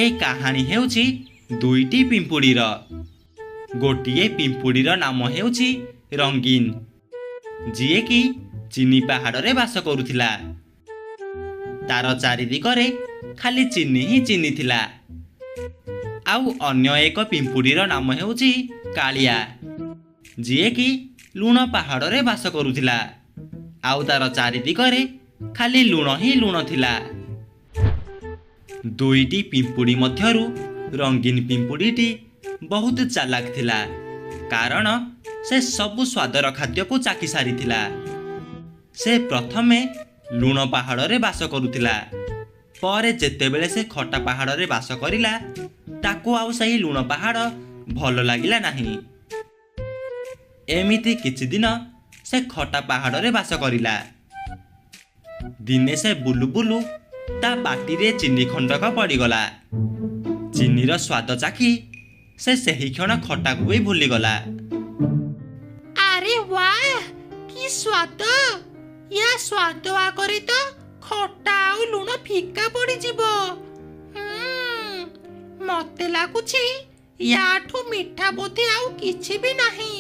ଏ କାହାଣୀ ହେଉଛି ଦୁଇଟି ପିମ୍ପୁଡ଼ିର। ଗୋଟିଏ ପିମ୍ପୁଡ଼ିର ନାମ ହେଉଛି ରଙ୍ଗୀନ, ଯିଏକି ଚିନି ପାହାଡ଼ରେ ବାସ କରୁଥିଲା। ତାର ଚାରିଦିଗରେ ଖାଲି ଚିନି ହିଁ ଚିନି ଥିଲା। ଆଉ ଅନ୍ୟ ଏକ ପିମ୍ପୁଡ଼ିର ନାମ ହେଉଛି କାଳିଆ, ଯିଏକି ଲୁଣ ପାହାଡ଼ରେ ବାସ କରୁଥିଲା। ଆଉ ତାର ଚାରିଦିଗରେ ଖାଲି ଲୁଣ ହିଁ ଲୁଣ ଥିଲା। ଦୁଇଟି ପିମ୍ପୁଡ଼ି ମଧ୍ୟରୁ ରଙ୍ଗୀନ ପିମ୍ପୁଡ଼ିଟି ବହୁତ ଚାଲାକ ଥିଲା, କାରଣ ସେ ସବୁ ସ୍ୱାଦର ଖାଦ୍ୟକୁ ଚାଖି ସାରିଥିଲା। ସେ ପ୍ରଥମେ ଲୁଣ ପାହାଡ଼ରେ ବାସ କରୁଥିଲା। ପରେ ଯେତେବେଳେ ସେ ଖଟା ପାହାଡ଼ରେ ବାସ କରିଲା, ତାକୁ ଆଉ ସେହି ଲୁଣ ପାହାଡ଼ ଭଲ ଲାଗିଲା ନାହିଁ। ଏମିତି କିଛି ଦିନ ସେ ଖଟା ପାହାଡ଼ରେ ବାସ କରିଲା। ଦିନେ ସେ ବୁଲୁ ବୁଲୁ ତା ପାଟିରେ ଚିନି ଖଣ୍ଡକ ପଡ଼ିଗଲା। ଚିନିର ସ୍ୱାଦ ଚାଖି ସେ ସେହି କ୍ଷଣ ଖଟାକୁ ବି ଭୁଲିଗଲା। ଆରେ ୱାହ, କି ସ୍ୱାଦ! ୟା ସ୍ୱାଦ ଆଗରେ ତ ଖଟା ଆଉ ଲୁଣ ଫିକା ପଡ଼ିଯିବ। ମତେ ଲାଗୁଛି ୟାଠୁ ମିଠା ବୋଧେ ଆଉ କିଛି ବି ନାହିଁ।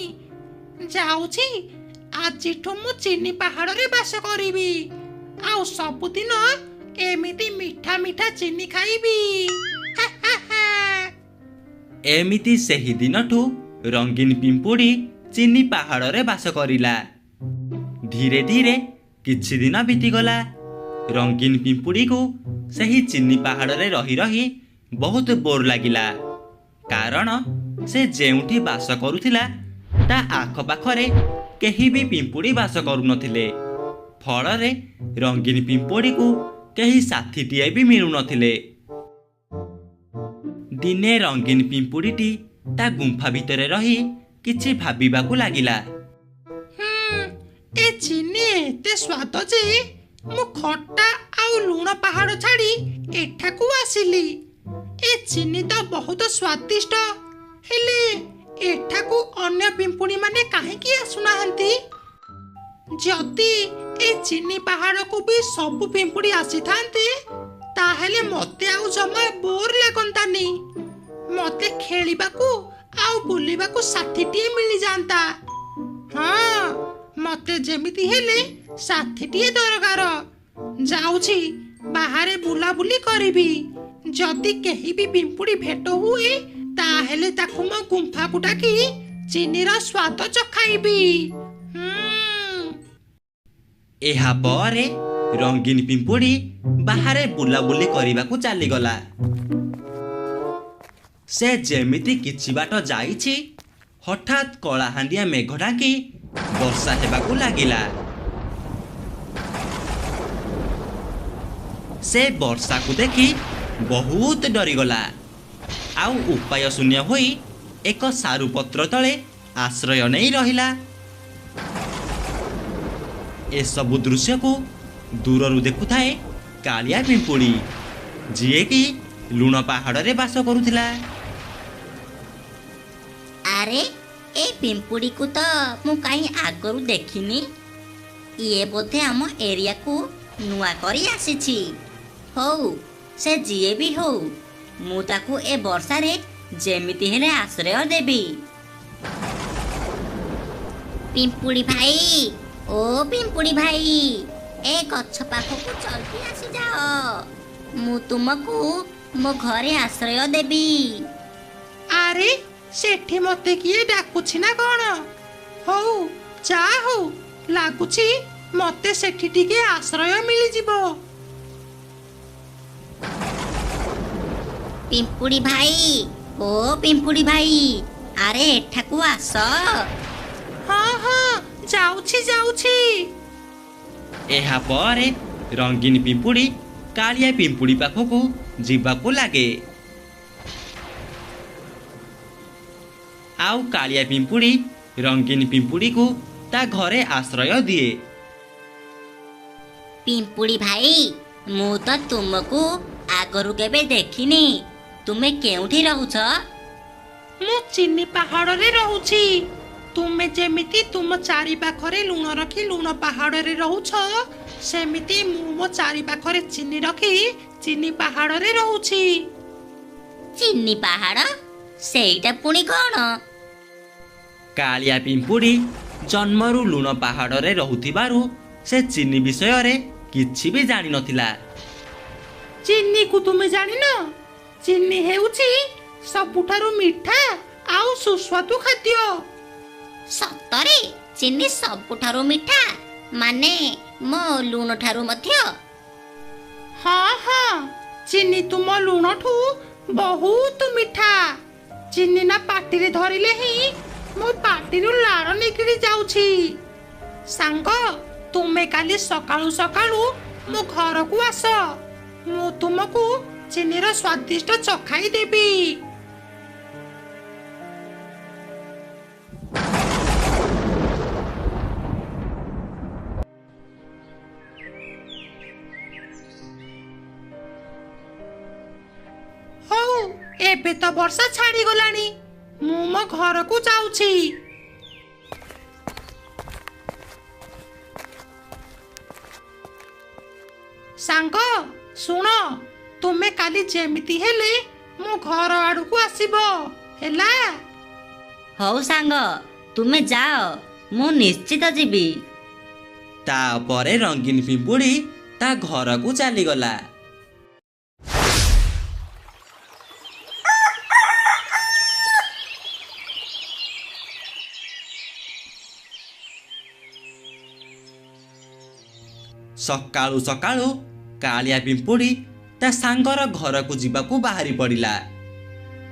ଯାଉଛି, ଆଜିଠୁ ମୁଁ ଚିନି ପାହାଡ଼ରେ ବାସ କରିବି ଆଉ ସବୁଦିନ ଏମିତି ମିଠା ମିଠା ଚିନି ଖାଇବି। ଏମିତି ସେହି ଦିନଠୁ ରଙ୍ଗୀନ ପିମ୍ପୁଡ଼ି ଚିନି ପାହାଡ଼ରେ ବାସ କରିଲା। ଧୀରେ ଧୀରେ କିଛି ଦିନ ବିତିଗଲା। ରଙ୍ଗୀନ ପିମ୍ପୁଡ଼ିକୁ ସେହି ଚିନି ପାହାଡ଼ରେ ରହି ରହି ବହୁତ ବୋର୍ ଲାଗିଲା, କାରଣ ସେ ଯେଉଁଠି ବାସ କରୁଥିଲା ତା ଆଖପାଖରେ କେହି ବି ପିମ୍ପୁଡ଼ି ବାସ କରୁନଥିଲେ। ଫଳରେ ରଙ୍ଗୀନ ପିମ୍ପୁଡ଼ିକୁ କେହି ସାଥୀଟିଏ ବି ମିଳୁନଥିଲେ। ଦିନେ ରଙ୍ଗୀନ ପିମ୍ପୁଡ଼ିଟି ତା ଗୁମ୍ଫା ଭିତରେ ରହି କିଛି ଭାବିବାକୁ ଲାଗିଲା। ଏ ଚିନି ଏତେ ସ୍ୱାଦ ଯେ ମୁଁ ଖଟା ଆଉ ଲୁଣ ପାହାଡ଼ ଛାଡ଼ି ଏଠାକୁ ଆସିଲି। ଏ ଚିନି ତ ବହୁତ ସ୍ୱାଦିଷ୍ଟ, ହେଲେ ଏଠାକୁ ଅନ୍ୟ ପିମ୍ପୁଡ଼ିମାନେ କାହିଁକି ଆସୁନାହାନ୍ତି? ଯଦି ଏ ଚିନି ପାହାଡ଼କୁ ବି ସବୁ ପିମ୍ପୁଡ଼ି ଆସିଥାନ୍ତେ, ତାହେଲେ ମତେ ଆଉ ଜମା ବୋର୍ ଲାଗନ୍ତାନି। ମତେ ଖେଳିବାକୁ ଆଉ ବୁଲିବାକୁ ସାଥୀଟିଏ ମିଳିଯାଆନ୍ତା। ହଁ, ମତେ ଯେମିତି ହେଲେ ସାଥୀଟିଏ ଦରକାର। ଯାଉଛି, ବାହାରେ ବୁଲାବୁଲି କରିବି। ଯଦି କେହି ବି ପିମ୍ପୁଡ଼ି ଭେଟ ହୁଏ, ତାହେଲେ ତାକୁ ମୋ ଗୁମ୍ଫାକୁ ଡାକି ଚିନିର ସ୍ୱାଦ ଚଖାଇବି। ଏହା ପରେ ରଙ୍ଗୀନ ପିମ୍ପୁଡ଼ି ବାହାରେ ବୁଲାବୁଲି କରିବାକୁ ଚାଲିଗଲା। ସେ ଯେମିତି କିଛି ବାଟ ଯାଇଛି, ହଠାତ୍ କଳାହାଣ୍ଡିଆ ମେଘ ଢାଙ୍କି ବର୍ଷା ହେବାକୁ ଲାଗିଲା। ସେ ବର୍ଷାକୁ ଦେଖି ବହୁତ ଡରିଗଲା ଆଉ ଉପାୟ ଶୂନ୍ୟ ହୋଇ ଏକ ସାରୁପତ୍ର ତଳେ ଆଶ୍ରୟ ନେଇ ରହିଲା। ଏସବୁ ଦୃଶ୍ୟକୁ ଦୂରରୁ ଦେଖୁଥାଏ କାଳିଆ ପିମ୍ପୁଡ଼ି, ଯିଏକି ଲୁଣ ପାହାଡ଼ରେ ବାସ କରୁଥିଲା। ଆରେ, ଏ ପିମ୍ପୁଡ଼ିକୁ ତ ମୁଁ କାହିଁ ଆଗରୁ ଦେଖିନି। ଇଏ ବୋଧେ ଆମ ଏରିଆକୁ ନୂଆ କରି ଆସିଛି। ହଉ, ସେ ଯିଏ ବି ହଉ, ମୁଁ ତାକୁ ଏ ବର୍ଷାରେ ଯେମିତି ହେଲେ ଆଶ୍ରୟ ଦେବି। ପିମ୍ପୁଡ଼ି ଭାଇ, ଓ ପିମ୍ପୁଡ଼ି ଭାଇ, ଏ ଗଛ ପାଖକୁ ଜଲ୍ଦି ଆସିଯାଅ। ମୁଁ ତୁମକୁ ମୋ ଘରେ ଆଶ୍ରୟ ଦେବି। ଆରେ, ସେଠି ମତେ କିଏ ଡାକୁଛି ନା କଣ? ହଉ, ଯା ହଉ, ଲାଗୁଛି ମତେ ସେଠି ଟିକେ ଆଶ୍ରୟ ମିଳିଯିବ। ପିମ୍ପୁଡ଼ି ଭାଇ, ଓ ପିମ୍ପୁଡ଼ି ଭାଇ, ଆରେ ଏଠାକୁ ଆସ। ହଁ ହଁ, ଯାଉଛି ଯାଉଛି। ଏହା ପରେ ରଙ୍ଗୀନ ପିମ୍ପୁଡ଼ି କାଳିଆ ପିମ୍ପୁଡ଼ି ପାଖକୁ ଯିବାକୁ ଲାଗେ। ଆଉ କାଳିଆ ପିମ୍ପୁଡ଼ି ରଙ୍ଗୀନ ପିମ୍ପୁଡ଼ିକୁ ତା ଘରେ ଆଶ୍ରୟ ଦିଏ। ପିମ୍ପୁଡ଼ି ଭାଇ, ମୁଁ ତ ତୁମକୁ ଆଗରୁ କେବେ ଦେଖିନି। ତୁମେ କେଉଁଠି ରହୁଛ? ମୁଁ ଚିନି ପାହାଡ଼ରେ ରହୁଛି। ତୁମେ ଯେମିତି ତୁମ ଚାରିପାଖରେ ଲୁଣ ରଖି ଲୁଣ ପାହାଡ଼ରେ ରହୁଛ, ସେମିତି ମୁଁ ମୋ ଚାରିପାଖରେ ଚିନି ରଖି ଚିନି ପାହାଡ଼ରେ ରହୁଛି। ଚିନି ପାହାଡ଼? ସେଇଟା ପୁଣି କ'ଣ? କାଳିଆ ପିମ୍ପୁଡ଼ି ଜନ୍ମରୁ ଲୁଣ ପାହାଡ଼ରେ ରହୁଥିବାରୁ ସେ ଚିନି ବିଷୟରେ କିଛି ବି ଜାଣିନଥିଲା। ଚିନିକୁ ତୁମେ ଜାଣିନ? ଚିନି ହେଉଛି ସବୁଠାରୁ ମିଠା ଆଉ ସୁସ୍ୱାଦୁ ଖାଦ୍ୟ। ସତରେ ଚିନି ସବୁଠାରୁ ମିଠା? ମାନେ ମୋ ଲୁଣ ଠାରୁ ମଧ୍ୟ? ହଁ ହଁ, ଚିନି ତୁମ ଲୁଣଠୁ ବହୁତ ମିଠା। ଚିନି ନା ପାଟିରେ ଧରିଲେ ହିଁ ମୋ ପାଟିରୁ ଲାଳ ନିଗିଡ଼ି ଯାଉଛି। ସାଙ୍ଗ, ତୁମେ କାଲି ସକାଳୁ ସକାଳୁ ମୋ ଘରକୁ ଆସ, ମୁଁ ତୁମକୁ ଚିନିର ସ୍ୱାଦିଷ୍ଟ ଚଖାଇ ଦେବି। ହଉ, ଏବେ ତ ବର୍ଷା ଛାଡ଼ିଗଲାଣି, ମୁଁ ମୋ ଘରକୁ ଯାଉଛି। ସାଙ୍ଗ ଶୁଣ, ତୁମେ କାଲି ଯେମିତି ହେଲେ ମୋ ଘର ଆଡ଼କୁ ଆସିବ, ହେଲା? ହଉ ସାଙ୍ଗ, ତୁମେ ଯାଅ, ମୁଁ ନିଶ୍ଚିତ ଯିବି। ତାପରେ ରଙ୍ଗୀନ ପିମ୍ପୁଡ଼ି ତା ଘରକୁ ଚାଲିଗଲା। ସକାଳୁ ସକାଳୁ କାଳିଆ ପିମ୍ପୁଡ଼ି ତା ସାଙ୍ଗର ଘରକୁ ଯିବାକୁ ବାହାରି ପଡ଼ିଲା,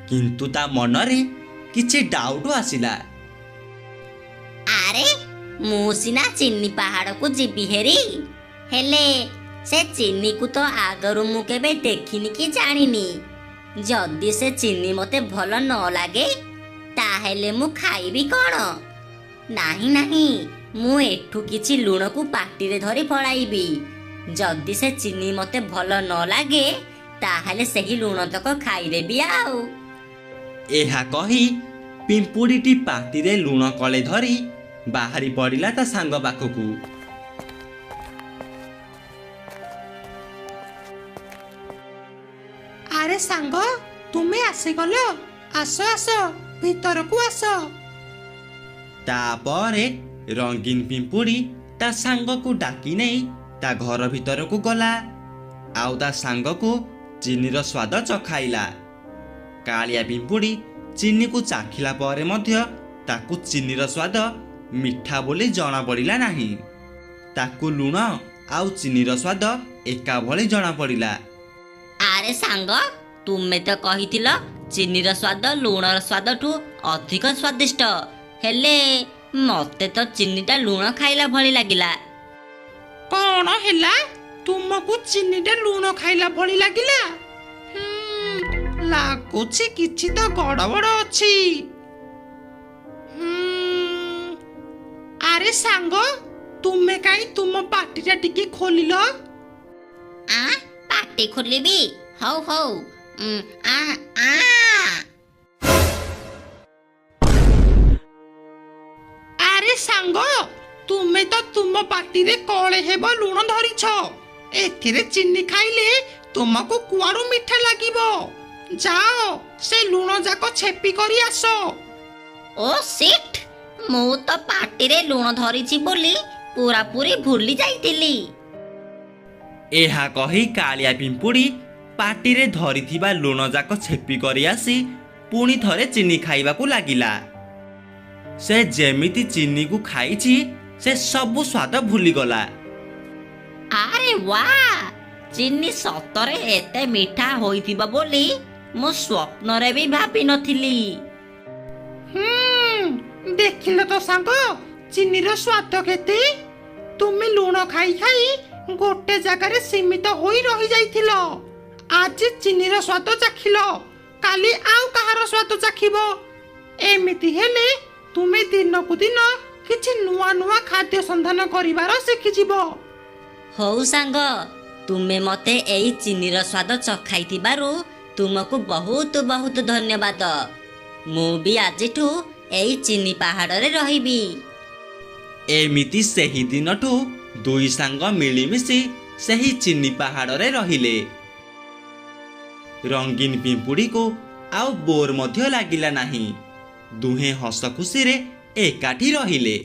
କିନ୍ତୁ ତା ମନରେ କିଛି ଡାଉଟ୍ ଆସିଲା। ଆରେ, ମୁଁ ସିନା ଚିନି ପାହାଡ଼କୁ ଯିବି ହେରି, ହେଲେ ସେ ଚିନିକୁ ତ ଆଗରୁ ମୁଁ କେବେ ଦେଖିନି କି ଜାଣିନି। ଯଦି ସେ ଚିନି ମୋତେ ଭଲ ନ ଲାଗେ ତାହେଲେ ମୁଁ ଖାଇବି କ'ଣ? ନାହିଁ ନାହିଁ, ମୁଁ ଏଠୁ କିଛି ଲୁଣକୁ ପାଟିରେ ଧରି ପଳାଇବି। ଯଦି ସେ ଚିନି ମୋତେ ଭଲ ନ ଲାଗେ ତାହେଲେ ସେହି ଲୁଣ ତକ ଖାଇଦେବି ଆଉ। ଏହା କହି ପିମ୍ପୁଡ଼ିଟି ପାଟିରେ ଲୁଣ କଳେ ଧରି ବାହାରି ପଡ଼ିଲା ତା ସାଙ୍ଗ ପାଖକୁ। ଆରେ ସାଙ୍ଗ, ତୁମେ ଆସିଗଲ, ଆସ ଆସ, ଭିତରକୁ ଆସ। ତାପରେ ରଙ୍ଗୀନ ପିମ୍ପୁଡ଼ି ତା ସାଙ୍ଗକୁ ଡାକି ନେଇ ତା ଘର ଭିତରକୁ ଗଲା ଆଉ ତା ସାଙ୍ଗକୁ ଚିନିର ସ୍ୱାଦ ଚଖାଇଲା। କାଳିଆ ପିମ୍ପୁଡ଼ି ଚିନିକୁ ଚାଖିଲା ପରେ ମଧ୍ୟ ତାକୁ ଚିନିର ସ୍ୱାଦ ମିଠା ବୋଲି ଜଣାପଡ଼ିଲା ନାହିଁ। ତାକୁ ଲୁଣ ଆଉ ଚିନିର ସ୍ୱାଦ ଏକା ଭଳି ଜଣାପଡ଼ିଲା। ଆରେ ସାଙ୍ଗ, ତୁମେ ତ କହିଥିଲ ଚିନିର ସ୍ୱାଦ ଲୁଣର ସ୍ୱାଦଠୁ ଅଧିକ ସ୍ୱାଦିଷ୍ଟ, ହେଲେ ମୋତେ ତ ଚିନିଟା ଲୁଣ ଖାଇଲା ଭଳି ଲାଗିଲା। କ'ଣ ହେଲା, ତୁମକୁ ଚିନିଟା ଲୁଣ ଖାଇଲା ଭଳି ଲାଗିଲା? ଲାଗୁଛି କିଛି ତ ଗଡ଼ବଡ଼ ଅଛି। ଆରେ ସାଙ୍ଗ, ତୁମେ କାଇଁ ତୁମ ପାଟିଟା ଟିକେ ଖୋଲିଲ? ଆ, ପାଟି ଖୋଲିବି? ହଉ ହଉ, ଆ ଆ। ଆରେ ସାଙ୍ଗ, ତୁମେ ତ ତୁମ ପାଟିରେ କଳେ ହେବ ଲୁଣ ଧରିଛ, ଏଥିରେ ଚିନି ଖାଇଲେ ତୁମକୁ କୁଆଡୁ ମିଠା ଲାଗିବ? ଯାଅ, ସେ ଲୁଣ ଯାକ ଛେପି କରି ଆସ। ଓ ସିଟ୍, ମୁଁ ତ ପାଟିରେ ଲୁଣ ଧରିଛି ବୋଲି ପୁରାପୁରି ଭୁଲି ଯାଇଥିଲି। ଏହା କହି କାଳିଆ ପିମ୍ପୁଡ଼ି ପାଟିରେ ଧରିଥିବା ଲୁଣ ଯାକ ଛେପି କରି ଆସି ପୁଣି ଥରେ ଚିନି ଖାଇବାକୁ ଲାଗିଲା। ସେ ଯେମିତି ଚିନିକୁ ଖାଇଛି ସେ ସବୁ ସ୍ୱାଦ ଭୁଲିଗଲା। ଆରେ ୱା, ଚିନି ସତରେ ଏତେ ମିଠା ହୋଇଥିବ ବୋଲି ମୁଁ ସ୍ୱପ୍ନରେ ବି ଭାବିନଥିଲି। ଦେଖିଲ ତ ସାଙ୍ଗ, ଚିନିର ସ୍ୱାଦ କେତେ? ତୁମେ ଲୁଣ ଖାଇ ଖାଇ ଗୋଟେ ଜାଗାରେ ସୀମିତ ହୋଇ ରହିଯାଇଥିଲ। ଆଜି ଚିନିର ସ୍ୱାଦ ଚାଖିଲ, କାଲି ଆଉ କାହାର ସ୍ୱାଦ ଚାଖିବ। ଏମିତି ହେଲେ ତୁମେ ଦିନକୁ ଦିନ କିଛି ନୂଆ ନୂଆ ଖାଦ୍ୟ ସନ୍ଧାନ କରିବାର ଶିଖିଯିବ। ହଉ ସାଙ୍ଗ, ତୁମେ ମୋତେ ଏଇ ଚିନିର ସ୍ୱାଦ ଚଖାଇଥିବାରୁ ତୁମକୁ ବହୁତ ବହୁତ ଧନ୍ୟବାଦ। ମୁଁ ବି ଆଜିଠୁ ଏଇ ଚିନି ପାହାଡ଼ରେ ରହିବି। ଏମିତି ସେହି ଦିନଠୁ ଦୁଇ ସାଙ୍ଗ ମିଳିମିଶି ସେହି ଚିନି ପାହାଡ଼ରେ ରହିଲେ। ରଙ୍ଗୀନ ପିମ୍ପୁଡ଼ିକୁ ଆଉ ବୋର୍ ମଧ୍ୟ ଲାଗିଲା ନାହିଁ। ଦୁହେଁ ହସ ଖୁସିରେ ଏକାଠି ରହିଲେ।